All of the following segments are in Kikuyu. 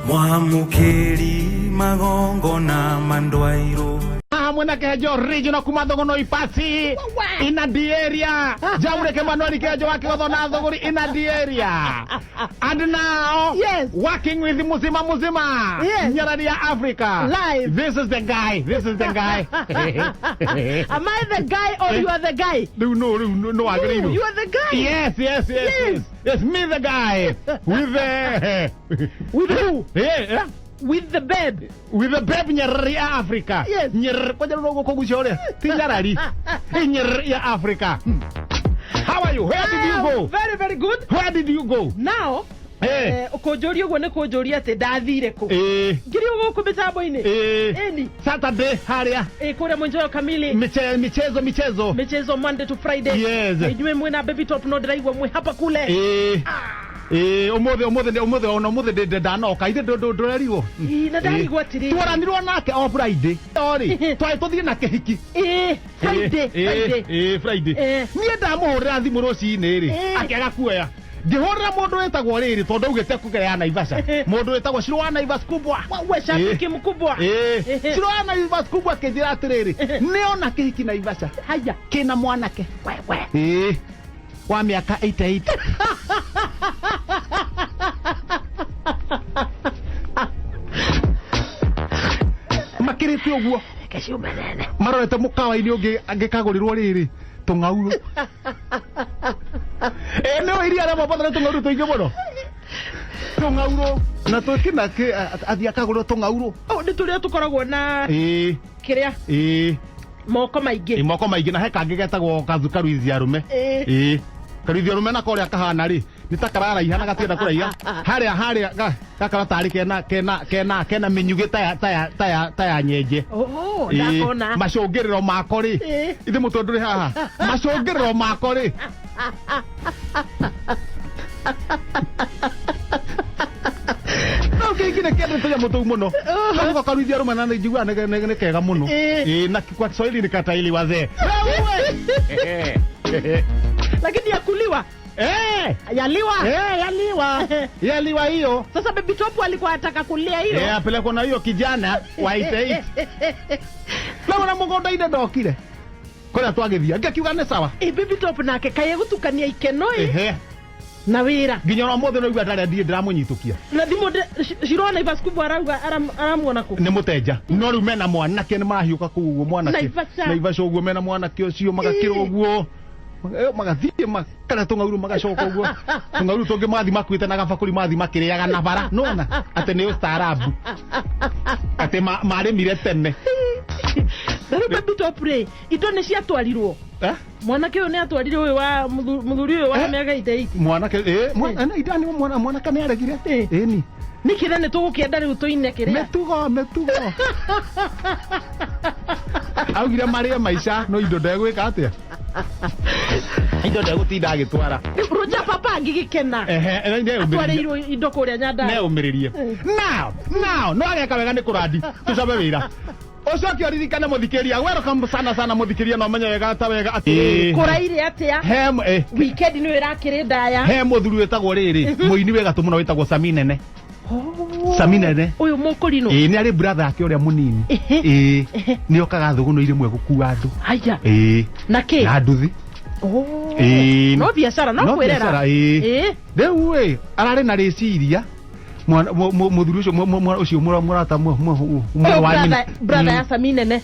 Mwamũkĩri magongona mandwairwo. Hamwe na Kĩhenjo regional kuma Thogono Ipasi ina the area Jamureke Manuel Kĩhenjo wa Kĩgotho na Thũgũri ina the area and now Yes. working with Muzima Muzima Yes. Nyarari ya Africa. Live. This is the guy, this is the guy. Am I the guy or you are the guy? Rĩu no rĩu no wagĩrĩirwo. You are the guy. Yes. Yes. Yes, me the guy with the With who? Yeah. With the bed. With the babe Nyerere ya Africa. Yes. Nyerere kwanja rĩu gũkũgucia ũrĩa ti nyarari. Ĩ Nyerere ya Africa. How are you? Where did you go? Very, very good. Where did you go? Now, Eh. kũnjũria ũguo nĩ kũnjũria atĩ ndathire kũ. Eh. Ngiri gũkũ mĩtambo-inĩ. Eh. Ĩni. Saturday harĩa Ĩ kũrĩa Mwenjoyo kamili. Michezo michezo. Michezo Monday to Friday. Yes. Na Inyuĩ mwĩna Baby Top no ndĩraigua mwĩ hapa kule. Eh. Eh, umuthi umuthi umuthi ona umuthi ndi ndanoka ithe ndũrerirwo. Ĩ, na ndarigwo atĩrĩ. Twaranirwo nake o Friday. Ori, twari tuthie na kĩhiki. Ĩ, Friday, Friday. Ĩ, Friday. Niĩ ndamũhũrĩra thimũ rũcinĩ rĩ, akĩaga kuoya. Ngĩhũrĩra mũndũ wĩtagwo rĩrĩ tondũ augĩte kũgerera Naivasha. Mũndũ wĩtagwo Shiro wa Naivas kubwa. We shabiki mkubwa. Shiro wa Naivas kubwa akĩnjĩra atĩrĩrĩ, nĩona kĩhiki Naivasha. Haya. Kĩna mwanake. Wewe. Wa mĩaka 88. Makĩrĩte ũguo. Reke ciume nene. Marorete mũkawa-inĩ ũngĩ angĩkagũrĩrwo rĩrĩ tũng'aurũ. Ĩ nĩ iria rĩa Mombatha nĩ tũng'aurũ tũingĩ mũno. Tũng'aurũ na twĩkina athiĩ akagũrĩrwo tũng'aurũ. Oh, nĩ tũrĩa tũkoragwo na kĩrĩa moko maingĩ. Ĩ moko maingĩ na he kangĩ getagwo karuithi arũme. Ĩ karuithi arũme nako ũrĩa kahana rĩ nĩ ta kararaiha na gatienda kũraiha harĩa harĩa gakora tarĩ kena kena kena kena mĩnyugĩ ta ya ta ya ta ya ta ya nyenje. Oh, ndakona. Macũngĩrĩro mako rĩ ithe mũtwe ndũrĩ haha macũngĩrĩro mako rĩ no kĩngĩ nĩ kĩendete tũnyamũ tũu mũno kau karuithia arũme na nĩ njiguaga nĩ kega mũno. Ĩ na kwa Kiswahili ni kataili wazee. Lakini yakuliwa. Yaliwa. Yaliwa. Yaliwa hiyo. Sasa Baby Top alikuwa anataka kulia hiyo. Apelekwa na hiyo kijana wa 88. Na ona mũgũnda-inĩ ndokire. Kũrĩa twagĩthiĩ. Ngĩkiuga nĩ sawa. Ĩ Baby Top nake kaĩ gũtukania ikeno ĩ na wĩra. Nginya ona ũmũthĩ no igua ndarĩa ndiĩ ndĩramũnyitũkia. Na thimũ Shiro na Naivas kubwa arauga aramuona kũ? Nĩ mũtenja. No rĩu mena mwanake nĩ mahiũka kũu ũguo mwanake. Naivasha. Naivasha ũguo mena mwanake ũcio magakĩra ũguo. Magathiĩ makara tũng'aurũ magacoka ũguo. Tũng'aurũ tũngĩ mathi makuĩte na gabakũri mathi makĩrĩaga na bara. Nĩwona atĩ nĩ ũstaarabu. Atĩ marĩmire tene. Na rĩu Baby Top rĩ, indo nĩ ciatwarirwo. Mwanake ũyũ nĩ atwarire ũyũ wa mũthuri ũyũ wa mĩaka 88. Mwanake, indani mwanake nĩ aregire. Ĩni. Nĩkĩ na nĩ tũgũkĩenda rĩu tũine kĩrĩa? Mĩtugo, mĩtugo. Augire marĩe maica no indo ndegwĩka atĩa? Indo ndegũtinda agĩtwara. Rũja papa angĩgĩkena. Atwarĩirwo indo kũrĩa Nyandarua. Neũmĩrĩrie. Now, now, no ageka wega nĩ kũrandi. Tũcobe wĩra. Ũcoke ũririkane mũthikĩria. Welcome sana sana mũthikĩria na ũmenye wega ta wega atĩ Kũraire atĩa? He Weekend nĩ ĩrakĩrĩ ndaya. He mũthuri wĩtagwo rĩrĩ, mũini wĩ gatũ mũno wĩtagwo Sami Nene. Sami Nene. Ũyũ mũkũrinũ. Ĩ nĩ arĩ brother yake ũrĩa mũnini. Ĩ nĩ okaga thũgũnũ rĩmwe gũkua andũ. Haya. Ĩ. Na kĩ? Na nduthi. Ĩ. No biacara, no No kwĩrera. biacara, ĩ. Rĩu ĩ ararĩ na rĩciria mũthuri ũcio ũcio mũrata Ũyũ wa nyina. brother ya Sami Nene.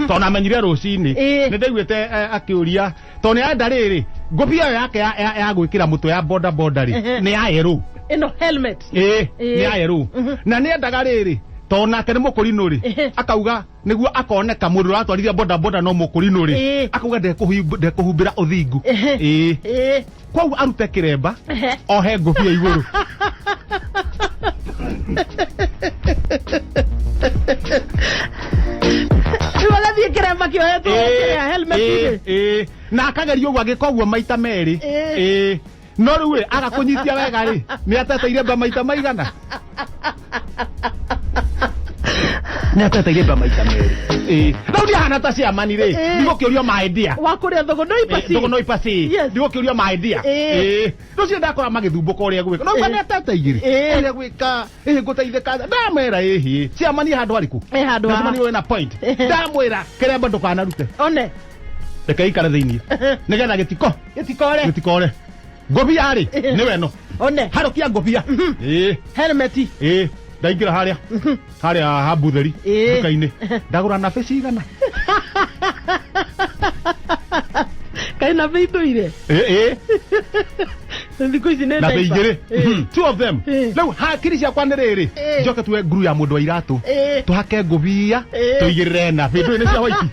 Tondũ amenyire rũcinĩ nĩ ndaiguĩte akĩũria tondũ nĩ arenda rĩrĩ ngũbia ĩyo yake ya gwĩkĩra mũtwe ya boda boda rĩ nĩ ya yerũ. Ĩno helmet. Ĩ nĩ ya yerũ. Na nĩ endaga rĩrĩ tondũ nake nĩ mũkũrinũ rĩ akauga nĩguo akoneka mũndũ ũratwarithia boda boda no mũkũrinũ rĩ akauga ndekũhumbĩra ũthingu. Ĩ koguo arute kĩremba ohe ngũbia igũrũ. Rĩu agathiĩ kĩremba kĩohetwo kĩrĩa helmet inĩ. Na akageria ũguo agĩka ũguo maita merĩ. No rĩu ĩ aga kũnyitia wega rĩ nĩ atete iremba maita maigana. Nĩ ateteire mba maita merĩ. Ĩĩ. Rĩu ndiahana ta ciamani rĩ. Ndigũkĩũrio my dear. Wa kũrĩa Thogonoi pasi. Thogonoi pasi. Yes. Ndigũkĩũrio my dear. Ĩĩ. Rũciũ ndakora magĩthumbũka ũrĩa gwĩka. No nĩ atete igĩrĩ. Ũrĩa gwĩka. Ĩhĩ ngũteithĩka. Ndamera ĩhĩ. Ciamani handũ harĩkũ? Ĩ handũ haha. Ciamani wĩna point. Ndamwĩra kĩremba ndũkanarute. One. Reke ikare thĩinĩ. Nĩgetha gĩtiko. Gĩtikore. Gĩtikore. Ngobia rĩ nĩwe ĩno. One. Harũkia ngobia. Ĩĩ. Helmet. Ĩĩ. Ndaingĩra harĩa. Harĩa ha Butheri. Nduka-inĩ. Ndagũra nabe cigana. Kaĩ nabe itũire. Ĩĩ. Thikũ ici nĩ Nabe diaper. igĩrĩ. Two of them. Rĩu hakiri ciakwa nĩ rĩrĩ. Njoke tuwe nguru ya mũndũ wa iratũ. Tũhake ngũbia. Tũigĩrĩre nabe. Ndũĩ nĩ cia white.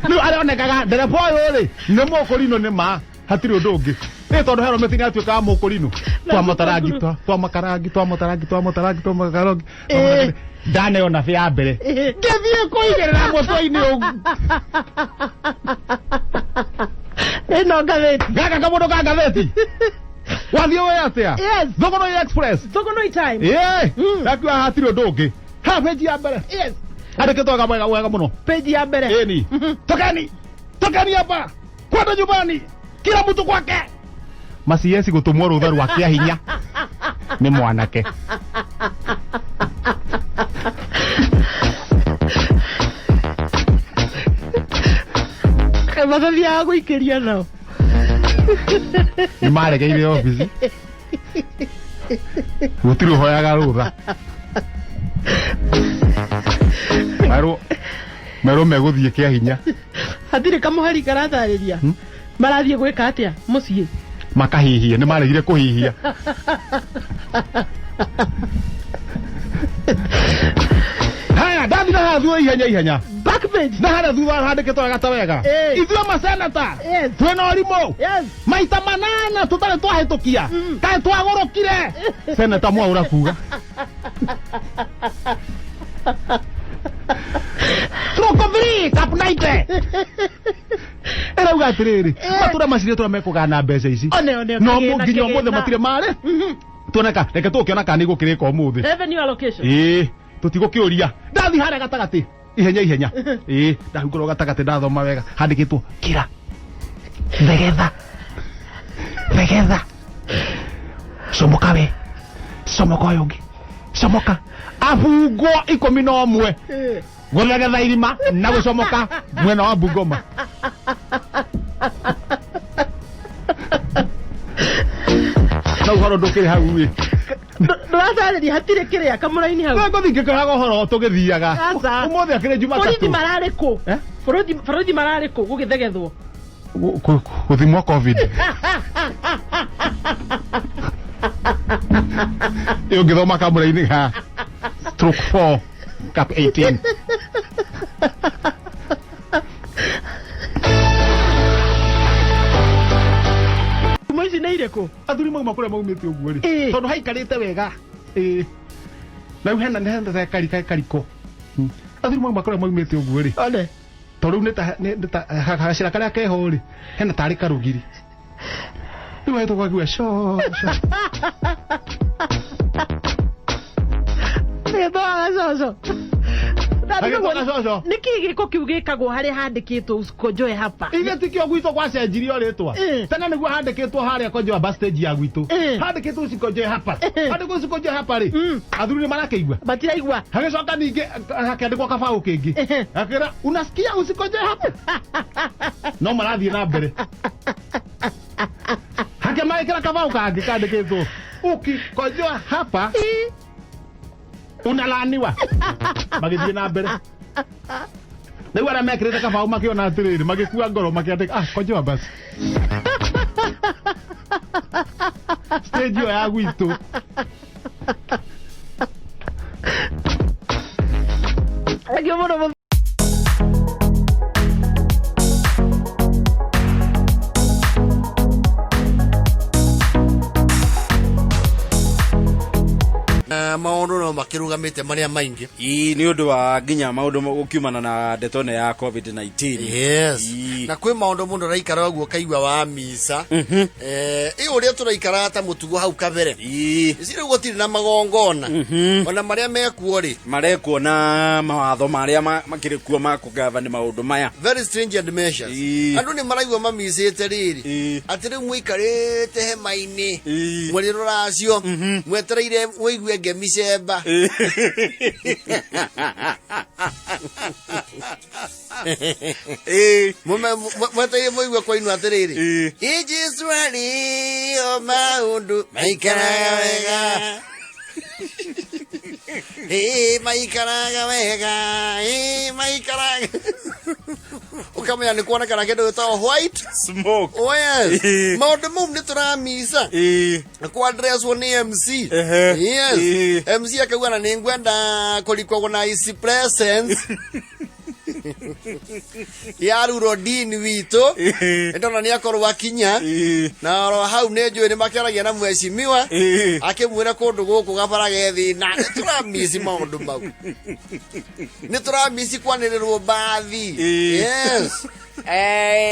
Rĩu arĩonekaga ndereba ũyũ rĩ nĩ mũkũrinũ nĩ ma. Hatirĩ ũndũ ũngĩ. Ĩ tondũ helmet nĩ atuĩkaga mũkũrinũ. Twamatarangi twamakarangi twamatarangi twamatarangi twamakarangi. Ndaneo nabe ya mbere. Ngĩthiĩ kũigĩrĩra mũtwe-inĩ ũguo. Ĩno ngathĩti. Gaka kamũndũ ka ngathĩti. Wathiĩ ũĩ atĩa? Yes. Thogonoi Express. Thogonoi time. Ĩĩ. Ndakiuga hatirĩ ũndũ ũngĩ. Ha page ya mbere. Yes. Andĩkĩtwo wega wega wega mũno. Page ya mbere. Ĩni. Tokeni. Tokeni hapa. Kwenda nyumbani. Kila mtu kwake. Maciesi gũtũmwo rũtha rwa kĩa hinya nĩ mwanake. Mathathiaga gũikĩria nao. Nĩ maregeire obici. Gũtirĩ ũhoyaga rũtha. Merwo merwo megũthiĩ kĩa hinya. Hatirĩ kamũhari karatarĩria. Marathiĩ gwĩka atĩa mũciĩ? Makahihie, nĩ maregire kũhihia. Haya, ndathi na haha thutha ihenya ihenya. Back page. Na harĩa thutha handĩkĩtwo wega ta wega. Ithuĩ masenata. Twĩna ũrimũ. Maita manana tũtarĩ twahĩtũkia. Kaĩ twagũrũkire. Seneta Mwaũra kuga. Stroke 3 cup 90. Ĩrauga atĩrĩrĩ, matũra macirie tũrĩa mekũgana mbeca ici. One, one, No kĩgĩna, nginya ũmũthĩ kĩgĩna. matirĩ marĩ. Tuoneka, reke tũgũkĩona kana nĩ igũkĩrĩka ũmũthĩ. Revenue allocation. Ĩĩ, tũtigũkĩũria. Ndathi harĩa gatagatĩ. Ihenya ihenya. Ĩĩ, ndahingũrwo gatagatĩ ndathoma wega. Handĩkĩtwo kira. Thegetha. Thegetha. Comoka we. Comoka ũyũ ũngĩ. Comoka. Abungwo 11. Gũthegetha irima na gũcomoka mwena wa Bungoma. Na ũhoro ndũkĩrĩ hau ĩ. Ndũratarĩria hatirĩ kĩrĩa kamũraini hau. Ngũthiĩ ngĩkoraga ũhoro tũgĩthiaga. Aca. Ũmũthĩ akĩrĩ Jumatatũ. Borithi mararĩ kũ? Borithi mararĩ kũ gũgĩthegethwo? Gũthimwo COVID. Ĩ ũngĩthoma kamũra-inĩ ga stroke 4 cup 18. Ngumo ici nĩ irĩkũ? Athuri mauma kũrĩa maumĩte ũguo rĩ. Tondũ haikarĩte wega. Ĩĩ. Na rĩu hena hena ta kariko. Athuri mauma kũrĩa maumĩte ũguo rĩ. One. Tondũ rĩu nĩ ta gacĩra karĩa keho rĩ, hena tarĩ karũgiri. Rĩu wahĩtũka ũkaigua co co. Gĩtwaga coco. Agĩtwaga coco. Nĩkĩ gĩko kĩu gĩkagwo harĩa handĩkĩtwo usikonjoe hapa? Ithe tikio gwitũ gwacenjirio rĩtwa. Tene nĩguo handĩkĩtwo harĩa konjoa bus stage ya gwitũ. Handĩkĩtwo usikonjoe hapa. Handĩkĩtwo usikonjoe hapa rĩ. Athuri nĩ marakĩigua. Matiraigua. Hagĩcoka ningĩ hakĩandĩkwo kabaũ kĩngĩ. Gakĩra unasikia usikonjoe hapa. No marathiĩ na mbere. Hakĩmagĩkĩra kabaũ kangĩ kandĩkĩtwo ukikonjoa hapa unalaaniwa. Magĩthiĩ na mbere. Rĩu arĩa mekĩrĩte kabaũ makĩona atĩrĩrĩ magĩkua ngoro makĩandĩka ah konjoa basi. Stage ĩyo ya gwitũ. Thank you mũno. Maũndũ no makĩ makĩrũgamĩte marĩa maingĩ. Ii, nĩ ũndũ wa nginya maũndũ gũkiumana na ndeto ĩno ya COVID-19. Yes. Ii. Na kwĩ maũndũ mũndũ araikara ũguo kaigua wa misa. Ĩ ũrĩa tũraikaraga ta mũtugo hau kabere. Ii. Ici rĩu gũtirĩ na magongona. Ona marĩa mekuo rĩ. Marekwo na mawatho marĩa makĩrĩ kuo ma kũgavani maũndũ maya. Very stringent measures. Ii. Andũ nĩ maraigua mamicĩte rĩrĩ. Ii. Atĩ rĩu mũikarĩte hema-inĩ. Ii. Mwĩrĩ rũracio. Mwetereire mũigue ngemi cemba. Ii. Mwetereire mũigue kwainwo atĩrĩrĩ. Ii. Ĩ Jesu arĩ o maũndũ maikaraga wega. Ĩ maikaraga wega. Ĩ maikaraga. Ũkamenya nĩ kuonekana kĩndũ gĩtagwo white. Smoke. Oh yes. Ĩ. Maũndũ mau nĩ tũramisa. Ii. Kwadresswo nĩ MC. Ehe. Yes. Ĩ. MC akauga na nĩ ngwenda kũrikwo na his presence ya Rurodini witũ. Ĩ. Ndona nĩ akorwo akinya. Ii. Na oro hau nĩ njũĩ nĩ makĩaragia na mheshimiwa. Ĩ. Akĩmwĩra kũndũ gũkũ gabara ge thĩna. Nĩ tũramici maũndũ mau. Nĩ tũramici kwanĩrĩrwo mbathi. Ĩ. Yes.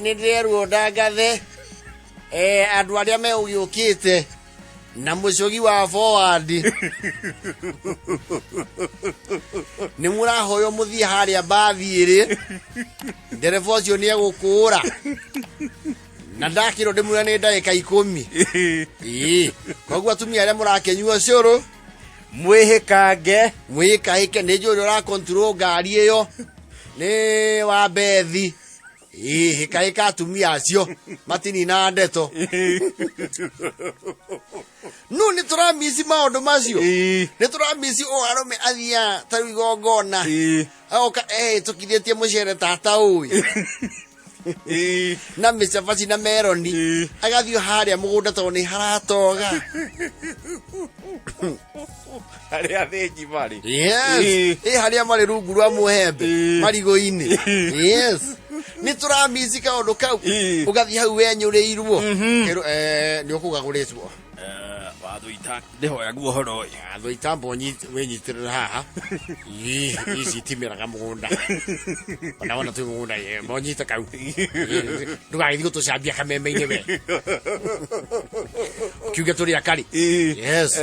Nĩ ndĩrerwo ndangathe andũ arĩa megũgĩũkĩte na mũcogi wa forward. Nĩ mũrahoywo mũthiĩ harĩa mbathi ĩrĩ. Ndereba ũcio nĩ egũkũra. Na ndakĩrwo ndĩmwĩra nĩ ndagĩka 10. Ĩĩ. Koguo atumia arĩa mũrakĩnyua cũrũ Mwĩhĩkange. Mwĩkahĩke nĩ njũĩ ũrĩa ũrakontrol ngari ĩyo nĩ wa Bethi. Ĩĩ, hĩkahĩka atumia acio matinina ndeto. No nĩ tũramici maũndũ macio. Ĩĩ. Nĩ tũramici o arũme athiaga ta rĩu igongona. Ĩĩ. Agoka ehĩtũkithĩtie mũcere tata ũĩ. Ĩĩ. Na mĩcabaci na meroni. Ĩĩ. Agathiĩ harĩa mũgũnda tondũ nĩ haratoga. Harĩa athĩnji marĩ. Yes. Ĩĩ. Ĩ harĩa marĩ rungu rwa mũhembe Ĩĩ. marigũ-inĩ. Yes. Nĩ tũramici kaũndũ kau. Ĩĩ. Ũgathiĩ hau wenyũrĩirwo. Kerwo nĩ ũkũgagũrĩtwo. Watho ita ndĩhoya guo ũhoro ũyũ. Watho itamba wĩnyitĩrĩre haha. Ĩĩ, ici itimeraga mũgũnda. Ona wona twĩ mũgũnda, monyite kau. Ĩĩ, ndũgagĩthiĩ gũtũcambia kameme-inĩ we. Kiuge tũrĩ akarĩ. Ĩĩ. Yes.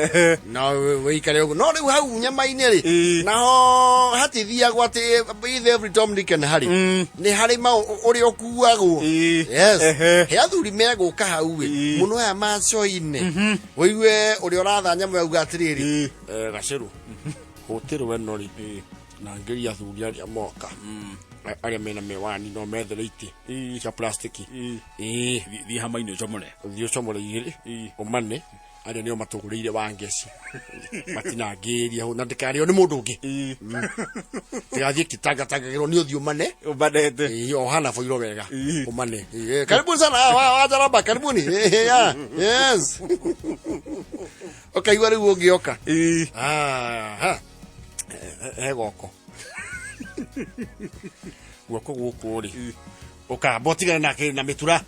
No wĩikare ũguo. No rĩu hau nyama-inĩ rĩ, Ĩĩ. naho hatithiagwo atĩ either every Tom, Dick and Harry. Nĩ harĩ ũrĩa ũkuagwo. Ĩĩ. Yes. Ehe. He athuri megũka hau ĩ, Ĩĩ. mũno aya macoine. Ũigue ũrĩa ũratha nyamũ yauga atĩrĩrĩ. Ĩĩ. Gacĩrũ. Hũtĩrwo ĩno rĩ. Na ngĩria athuri arĩa moka. Arĩa mena mĩwani no methere itĩ Ĩĩ. cia plastiki. Ĩĩ. Ĩĩ. Thiĩ hama-inĩ ũcomore. Ũthiĩ ũcomore igĩrĩ. Ĩĩ. Ũmane arĩa nĩo matũgũrĩire wangeci. Matinangĩria hau na ndĩkarĩo nĩ mũndũ ũngĩ. Ĩĩ. Ndĩgathiĩ kĩtangatangagĩrwo nĩ ũthiĩ ũmane. Ũbanete. Ĩĩ, ohana boirwo wega. Ĩĩ. Ũmane. Ĩĩ, karibuni sana wa Jaramba, karibuni. Ĩĩ, yeah. Yes. Ũkaigua rĩu ũngĩoka. Ĩĩ. Aha. He goko. Guoko gũkũ rĩ. Ũkamba ũtigane nake na mĩtura.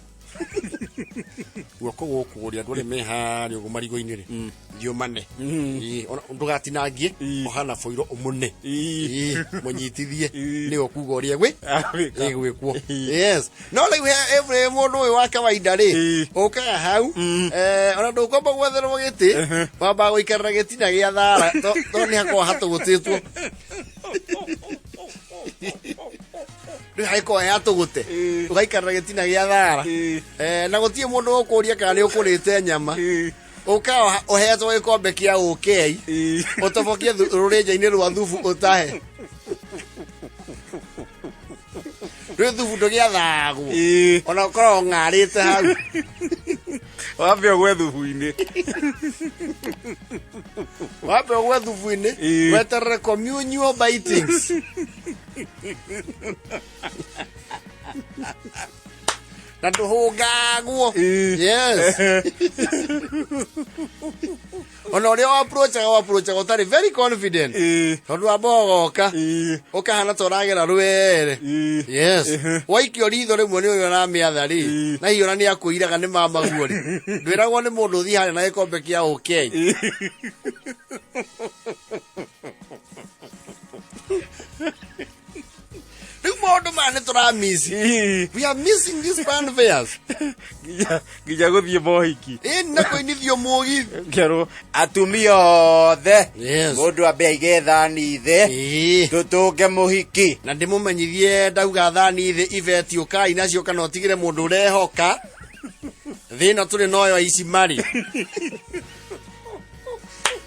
Guoko gũkũ rĩ, andũ arĩa me harĩa ũguo marigũ-inĩ rĩ, thiĩ ũmane. Ĩĩ, ona ndũgatinangie, Ĩĩ. ohana boiro ũmũne. Ĩĩ. Ĩĩ, mũnyitithie Ĩĩ. nĩwe ũkuga ũrĩa gwĩ Agwĩka. ĩgwĩkwo. Ĩĩ. Yes. No rĩu he every mũndũ ũyũ wa kawaida rĩ, Ĩĩ. ũkaga hau, ona ndũkwamba gwetherwo gĩtĩ, wambaga gũikarĩra gĩtina gĩa thara, to nĩ hakoragwo hatũgũtĩtwo. Rĩu hagĩkorwo he hatũgũte, Ĩĩ. ũgaikarĩra gĩtina gĩa thara. Ĩĩ. Na gũtirĩ mũndũ ũkũria kana nĩ ũkũrĩte nyama. Ĩĩ. Ũkaga ũheetwo gĩkombe kĩa ũkei, Ĩĩ. ũtobokie rũrĩnja-inĩ rwa thubu ũtahe. Rĩu thubu ndũgĩathagwo. Ĩĩ. Ona ũkoragwo ũng'arĩte hau. Wambe ũgwe thubu-inĩ. Wambe ũgwe thubu-inĩ, Ĩĩ. weterere communal bitings. Na ndũhũngagwo. Ĩĩ. Yes. Ona ũrĩa wa-approachaga wa-approachaga ũtarĩ very confident. Ĩĩ. Tondũ wamba ũgoka, Ĩĩ. ũkahana ta ũragera rwere. Ĩĩ. Yes. Waikio ritho rĩmwe nĩ ũrĩa ũramĩatha rĩ, Ĩĩ. na hihi ona nĩ akũiraga nĩ mamaguo rĩ. Ndwĩragwo nĩ mũndũ ũthiĩ harĩa na gĩkombe kĩa ũkei. maya nĩ tũramisi. Ĩĩ. We are missing these fanfares. Nginya nginya gũthiĩ mohiki. Ĩĩ na kũinithio mũgithi. Kerwo atumia othe. Yes. Mũndũ ambe aige thani thĩ. Ĩĩ. Tũtũnge mũhiki. Na ndĩmũmenyithie ndauga thani thĩ ibeti ũkai nacio kana ũtigĩre mũndũ ũrehoka. Thĩ ĩno tũrĩ noyo aici marĩ.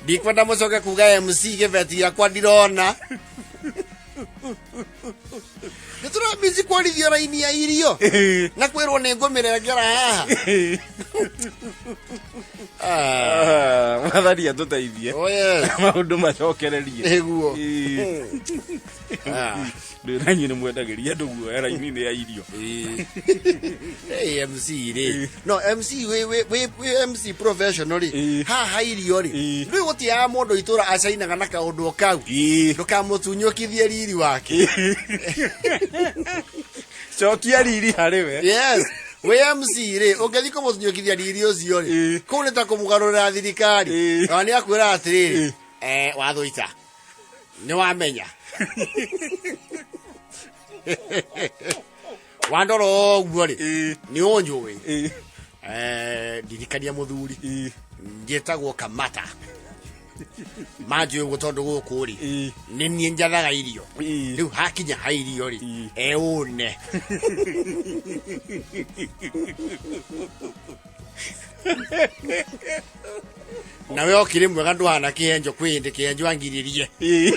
Ndikwenda mũcoke kuga MC gĩbeti gĩakwa ndirona. Nĩ tũrambici kwarithio raini ya irio na kwĩrwo nĩ ngũmĩrengera haha. Ah, Ah, Mwathani atũteithie. oh yes. Maũndũ macokererie. Nĩguo. Ĩĩ. Ah. Ndĩ na inyuĩ nĩ mwendagĩria andũ guoya raini-inĩ ya irio. Hey, MC rĩ no MC wĩ wĩ wĩ wĩ MC professional rĩ Ĩĩ. haha irio rĩ Ĩĩ. rĩu gũtiaga mũndũ itũra acainaga na kaũndũ o kau Ĩĩ. ndũkamũtunyũkithie riri wake. Cokia riri harĩ we. Yes, wĩ MC rĩ ũngĩthiĩ kũmũtunyũkithia riri ũcio rĩ Ĩĩ. kũu nĩ ta kũmũgarũrĩra thirikari. Ĩĩ. Na nĩ akwĩra atĩrĩrĩ Ĩĩ. watho ita nĩ wamenya wandora ũguo rĩ Ĩĩ. nĩ ũnjũĩ. Ĩĩ. Ndirikania mũthuri Ĩĩ. njĩtagwo Kamata manjũĩ ũguo tondũ gũkũ rĩ Ĩĩ. nĩ niĩ njathaga irio. Ĩĩ. Rĩu hakinya ha irio rĩ Ĩĩ. eũne nawe okĩrĩ mwega ndũhana kĩhenjo kwĩ hĩndĩ kĩhenjo angiririe. Ĩĩ.